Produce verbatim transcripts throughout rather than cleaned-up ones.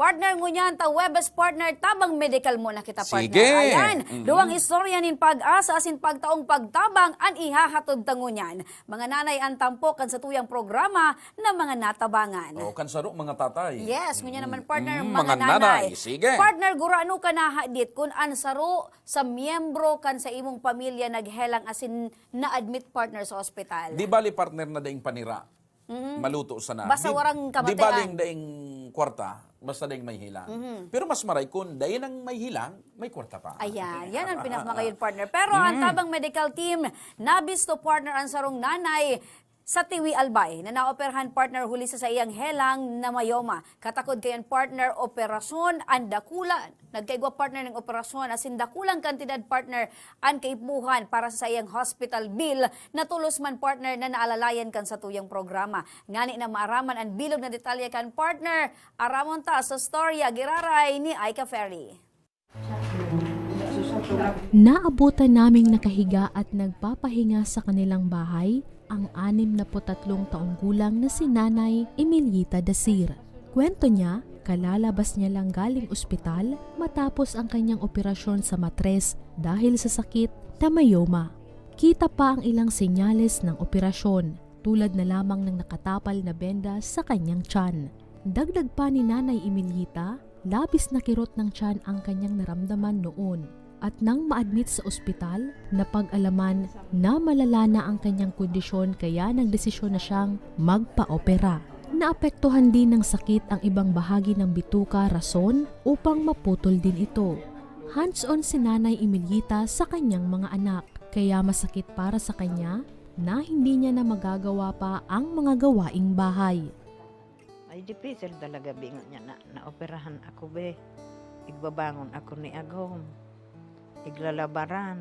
Partner, ngunyan ta Webes, partner, tabang medikal muna kita, partner. Sige. Ayan, Mhm. duwang istorya nin pag-asa asin pagtaong pagtabang an ihahatod ta ngunyan. Mga nanay, an tampok kan satuyang programa na mga natabangan. O, kan saro, mga tatay. Yes, ngunyan naman, partner, Mm, mga mga nanay. nanay. Sige. Partner, gurano ka nahadit kun an saro sa miyembro kan sa imong pamilya naghelang asin na-admit, partner, sa ospital? Di bali, partner, na daing panira. Mhm. Maluto sana. Basta Di, warang di kamatian. baling daing kwarta, basta daing may hilang. Mhm. Pero mas maray kun daing may hilang, may kwarta pa. Ayan, yan ang pinakamagayon, partner. Pero ang Mm. Tabang Medical Team, nabisto, partner, ang sarong nanay sa Tiwi, Albay, na naoperahan, partner, huli sa saiyang helang na myoma. Katakod kayan, partner, operasyon ang dakulan. Nagkaigwa, partner, ning operasyon asin dakulang kantidad, partner, an kaipuhan para sa saiyang hospital bill, na tolos man, partner, na naalalayan kan satuyang programa. Ngani na maaraman an bilog na detalye kan, partner, aramon ta sa storya giraray ni Aika Ferry. Naabutan naming nakahiga at nagpapahinga sa kanilang bahay ang anim na put tatlong taong gulang na si Nanay Emilita Dasir. Kwento niya, kalalabas niya lang galing ospital matapos ang kanyang operasyon sa matres dahil sa sakit na myoma. Kita pa ang ilang senyales ng operasyon, tulad na lamang ng nakatapal na benda sa kanyang tiyan. Dagdag pa ni Nanay Emilita, labis na kirot ng tiyan ang kanyang naramdaman noon. At nang ma-admit sa ospital, napag-alaman na malala na ang kanyang kondisyon, kaya nagdesisyon na siyang magpa-opera. Naapektuhan din ng sakit ang ibang bahagi ng bituka, rason upang maputol din ito. Hands-on si Nanay Emilita sa kanyang mga anak, kaya masakit para sa kanya na hindi niya na magagawa pa ang mga gawaing bahay. Ay, difícil talaga, bingo niya na, naoperahan ako, be. Igbabangon ako ni agom. Iglalabaran.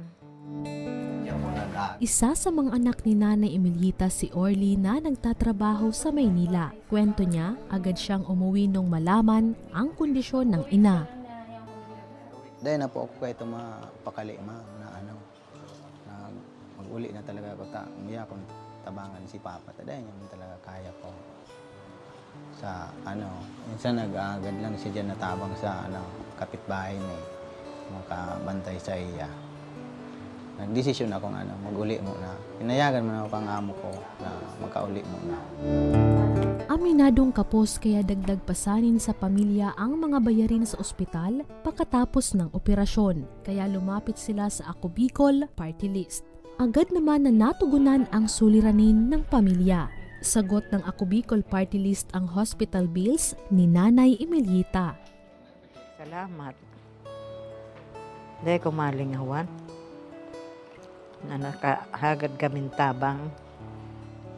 Isa sa mga anak ni Nanay Emilita si Orly na nagtatrabaho sa Maynila. Kwento niya, agad siyang umuwi nung malaman ang kondisyon ng ina. Dahil na po ako kayo ito mapakali, ma, na ano, na mag-uli na talaga ako ta, umuwi akong tabangan si Papa. Ta, dahil niya man talaga kaya ko. Sa ano, minsan nag-aagad lang siya dyan natabang sa ano, kapitbahay ni makabantay sa iya. Nagdesisyon akong ano, mag-uli muna. Pinayagan man ako kang amo ko na makauli muna. Aminadong kapos kaya dagdag pasanin sa pamilya ang mga bayarin sa ospital pakatapos ng operasyon. Kaya lumapit sila sa Ako Bicol Party List. Agad naman na natugunan ang suliranin ng pamilya. Sagot ng Ako Bicol Party List ang hospital bills ni Nanay Emilita. Salamat. Dai ko malingawan na nakahagad kaming tabang.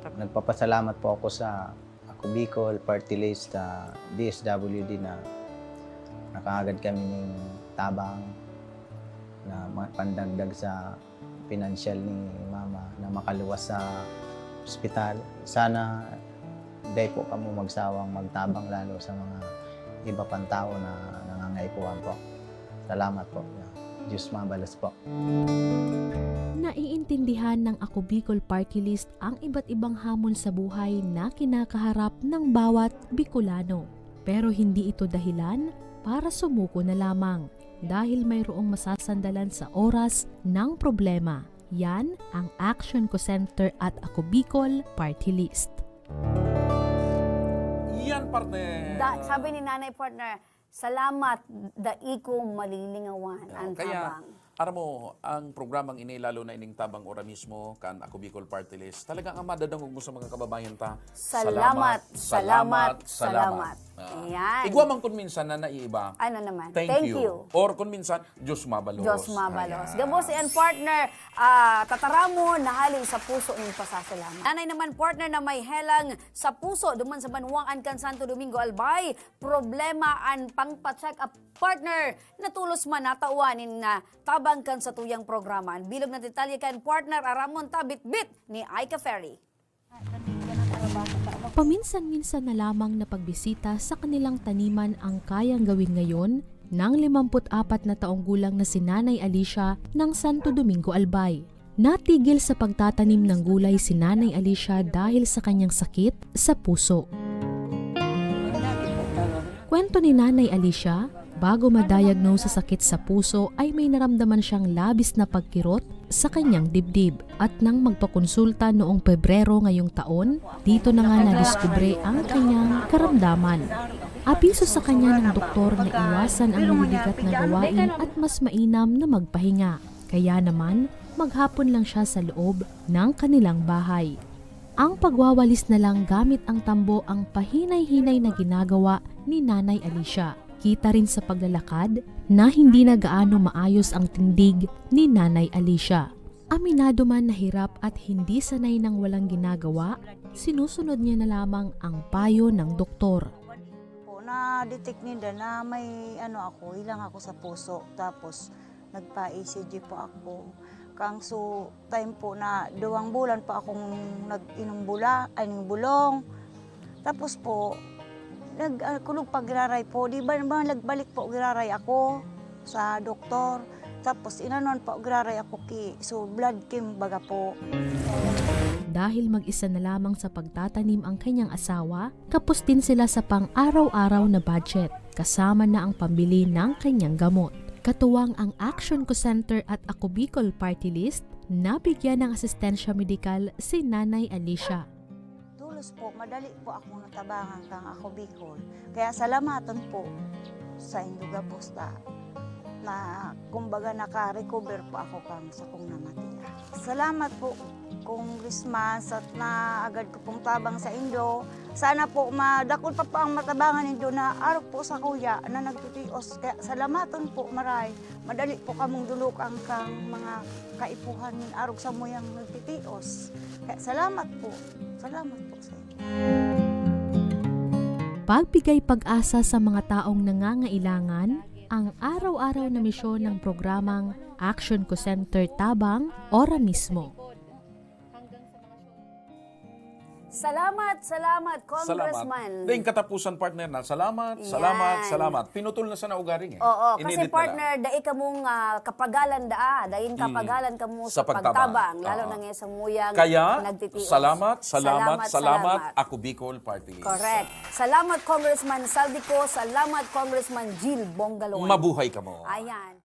Nagpapasalamat po ako sa Ako Bicol Party List, ah, D S W D na nakahagad kami ning tabang na ma-, pandagdag sa pinansyal ni Mama na makaluwas sa ospital. Sana dai po kamo magsawang magtabang lalo sa mga iba pang tawo na nangangaipuhan po. Salamat po. Diyos mabalos po. Naiintindihan ng Ako Bicol Party List ang iba't ibang hamon sa buhay na kinakaharap ng bawat Bicolano. Pero hindi ito dahilan para sumuko na lamang, dahil mayroong masasandalan sa oras ng problema. Yan ang Action Ko Center at Ako Bicol Party List. Yan, partner. Da-, sabi ni Nanay, partner, "Salamat, dai ko malilingawan Oo, ang kaya, tabang." aram mo, ang programang ini, lalo na ining Tabang Ora mismo, kan Ako Bicol Party List, talagang ang madadangog mo sa mga kababayan ta, Salamat, salamat, salamat, salamat. salamat. Ah, Ayan. Igwa man kun minsan na naiiba, Ano naman? "Thank Thank you." you. Or kun minsan, "Diyos mabalos." Diyos mabalos. Ayan. Gabos yan, partner. Ah, tataramon na hali sa puso ning pasasalamat. Nanay naman, partner, na may helang sa puso duman sa banwaan kan Santo Domingo, Albay. Problema an pangpa-check up, partner, na tolos man natawan nin, ah, tabang kan satuyang programa. An bilog na detalye kan, partner, aramon ta bitbit ni Aika Ferry. Paminsan-minsan na lamang na pagbisita sa kanilang taniman ang kayang gawin ngayon ng limamput apat na taong gulang na si Nanay Alicia ng Santo Domingo, Albay. Natigil sa pagtatanim ng gulay si Nanay Alicia dahil sa kanyang sakit sa puso. Kwento ni Nanay Alicia, bago ma-diagnose sa sakit sa puso ay may naramdaman siyang labis na pagkirot sa kanyang dibdib. At nang magpakonsulta noong Pebrero ngayong taon, dito na nga nadiskubre ang kanyang karamdaman. Abiso sa kanya ng doktor na iwasan ang mabibigat na gawain at mas mainam na magpahinga. Kaya naman, maghapon lang siya sa loob ng kanilang bahay. Ang pagwawalis na lang gamit ang tambo ang pahinay-hinay na ginagawa ni Nanay Alicia. Kita rin sa paglalakad na hindi na gaano maayos ang tindig ni Nanay Alicia. Aminado man na hirap at hindi sanay nang walang ginagawa, sinusunod niya na lamang ang payo ng doktor. Po, na-detect ninda na may ano ako, hilang ako sa puso. Tapos nagpa-E C G po ako. Kang so time po na duwang bulan po akong nag-inom bula, ay, ning bulong. Tapos po, nag ah, kulog pa giraray po. Di ba, ba nagbalik po giraray ako sa doktor. Tapos inanon po giraray ako ki, so blood chem baga po. Dahil mag-isa na lamang sa pagtatanim ang kanyang asawa, kapos din sila sa pang-araw-araw na budget, kasama na ang pambili ng kanyang gamot. Katuwang ang Action Co Center at Ako Bicol Party List, nabigyan ng asistensya medikal si Nanay Alicia. Tulos po, madali po akong natabangan kang Ako Bicol. Kaya salamaton po sa Indoga Posta na kumbaga naka-recover po ako kang sa kong namatian. Salamat po, Congressman, sa naagad ko pong tabang sa Indo. Sana po madakul pa po ang matabangan nindo na arog po sa kuya na nagtitios. Kaya salamaton po, maray. Madali po kamong dulok ang kang mga kaipuhan nin arog sa muyang nagtitios. Kaya salamat po. Salamat po sa inyo. Pagbigay pag-asa sa mga taong nangangailangan, ang araw-araw na misyon ng programang Action Co Center Tabang, ora mismo. Salamat, salamat, Congressman. Daing katapusan, partner, na salamat, salamat, Yan. salamat. Pinutol na sana ugaring eh. Oo, kasi Inedit na lang. Partner, dai kamong ah, kapagalan daa, dain kapagalan kamo Sa sa, pagtabang. pagtabang, lalo Oo. na ngayon sa muyang Kaya, nagtitios. salamat, salamat, salamat, salamat. Ako Bicol Party List. Correct. Salamat, Congressman Saldico. Salamat, Congressman Jill Bongalon. Mabuhay kamo. Ayan.